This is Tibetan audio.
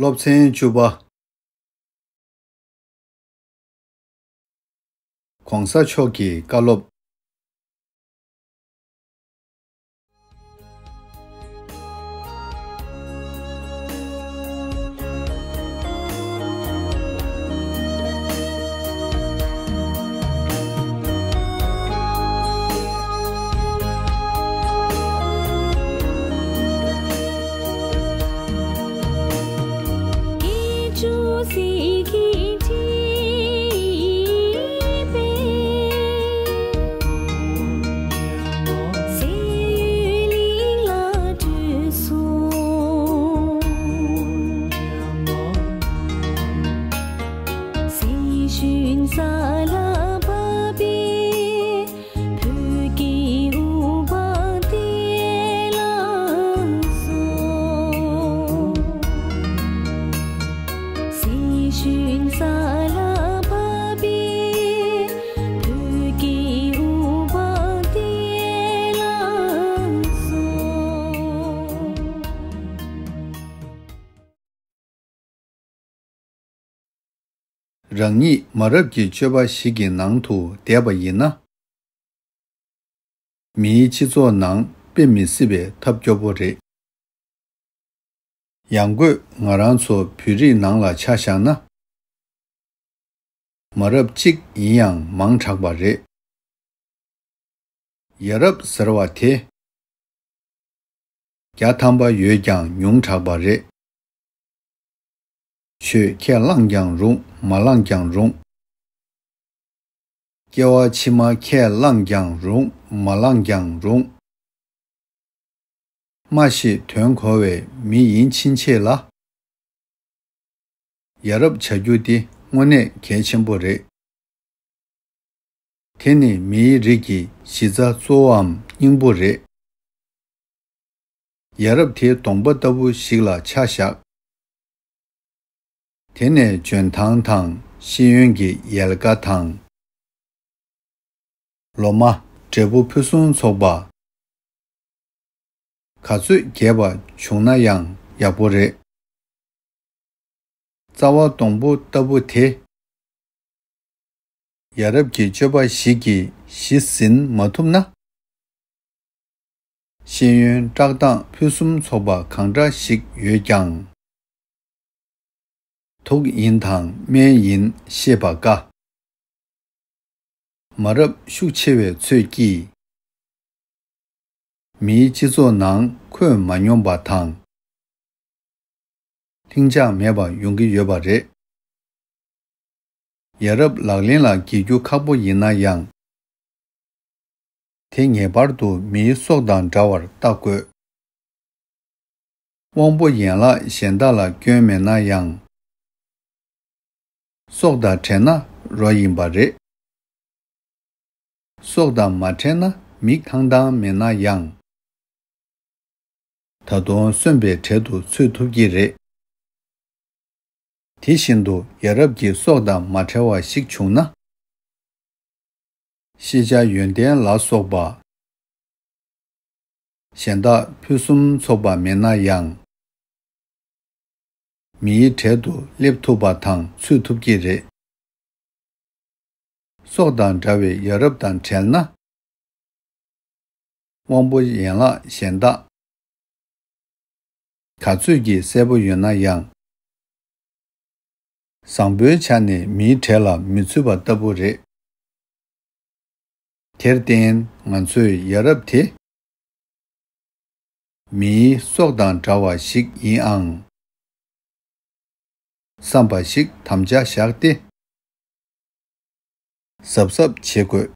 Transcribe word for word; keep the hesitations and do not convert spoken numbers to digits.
སློབ་ཚན་བཅུ་པ། གོང་ས་མཆོག་གི་བཀའ་སློབ། རང་ཉིད་མ་རབས་ཀྱི་སྤྱོད་པ་ཞིག་གི་ནང་དུ་བསྡད་པ་ཡིན་ན། མིའི་སྤྱི་ཚོགས་ནང་དཔེ་མི་སྲིད་པའི་ཐབས་སྐྱོ་པོ་རེད། ཡང་སྒོས་ང་རང་ཚོ་བོད་རིགས་ནང་ལ་ཆ་བཞག་ན། མ་རབས་གཅིག་ཡིན་ཡང་མང་དྲགས་པ་རེད། ཡ་རབས་ཟེར་བ་དེ། བརྒྱ་ཐམ་པ་ཡོད་ཀྱང་ཉུང་དྲགས་པ་རེད། ཆོས་ཁས་བླངས་ཀྱང་རུང་མ་བླངས་ཀྱང་རུང་། སྐྱེ་བ་ཕྱི་མ་ཁས་བླངས་ཀྱང་རུང་མ་བླངས་ཀྱང་རུང་། སྨྲ་ཤེས་དོན་གོ་བའི་མི་ཡིན་ཕྱིན་ཆད་ལ། ཡ་རབས་བྱ་རྒྱུ་དེ་དངོས་གནས་གལ་ཆེན་པོ་རེད། དེ་ནི་མིའི་རིགས་ཀྱི་གཞི་རྩ་གཙོ་བོའམ་སྙིང་པོ་རེད། ཡ་རབས་དེ་གདོང་པ་ལྟ་བུ་ཞིག་ལ་ཆ་བཞག། དེ་ནས་འཇོན་ཐང་དང་ཤེས་ཡོན་གྱི་ཡལ་ག་དང་། ལོ་མ་འབྲས་བུ་ཕུན་སུམ་ཚོགས་པ། ག་ཚོད་རྒྱས་པ་བྱུང་ན་ཡང་ཡག་པོ་རེད། རྩ་བ་སྡོང་པོ་ལྟ་བུ་དེ། ཡ་རབས་ཀྱི་སྤྱོད་པ་ཞིག་གིས་གཞི་ཟིན་མ་ཐུབ་ན། ཤེས་ཡོན་བཀྲག་མདངས་ཕུན་སུམ་ཚོགས་པ་གང་འདྲ་ཞིག་ཡོད་ཀྱང་། དུག་ཡིན་དང་སྨན་ཡིན་ཤེས་པ་དཀའ། མ་རབས་ཤུགས་ཆེ་བའི་ཚོད་ཀྱིས། མིའི་སྤྱི་ཚོགས་ནང་འཁོད་མ་མྱོང་པ་དང་། ལྷིང་འཇགས་མེད་པ་ཡོང་གི་ཡོད་པ་རེད། ཡ་རབས་ལག་ལེན་ལ་འགེལ་རྒྱུ་ཁག་པོ་ཡིན་ན་ཡང་། དེ་ངེས་པར་དུ་མིའི་སྲོག་དང་འདྲ་བར་བལྟ་དགོས། དབང་པོ་ཡན་ལག་གཞན་དག་ལ་སྐྱོན་མེད་ན་ཡང་། སྲོག་དང་བྲལ་ན་རོ་ཡིན་པ་རེད། སྲོག་དང་མ་བྲལ་ན་མིག་ཐང་ཐང་མེད་ན་ཡང་། ད་དུང་གསོན་པའི་གྲལ་དུ་ཚུད་ཐུབ་ཀྱི་རེད། དེ་བཞིན་དུ་ཡ་རབས་ཀྱི་སྲོག་དང་མ་བྲལ་བ་ཞིག་བྱུང་ན། ཤེས་བྱ་ཡོན་ཏན་ལ་སོགས་པ། གཞན་དག་ཕུན་སུམ་ཚོགས་པ་མེད་ན་ཡང་། མིའི་གྲལ་དུ་སླེབས་ཐུབ་པ་དང་ཚུད་ཐུབ་ཀྱི་རེད། སྲོག་དང་འདྲ་བའི་ཡ་རབས་དང་བྲལ་ན། དབང་པོ་ཡན་ལག་གཞན་དག་ག་ཚོད་ཀྱིས་གསལ་པོ་ཡོད་ན་ཡང་། བཟང་པོའི་ཆ་ནས་མིའི་གྲལ་ལ་མི་ཚུད་པ་ལྟ་བུ་རེད། དེར་བརྟེན་ང་ཚོས་ཡ་རབས་དེ། མིའི་སྲོག་དང་འདྲ་བ་ཞིག་ཡིན་ཨང་། བསམ་པ་ཞིག་དམ་བཅའ་བཞག་སྟེ། གཟབ་གཟབ་བྱེད་དགོས།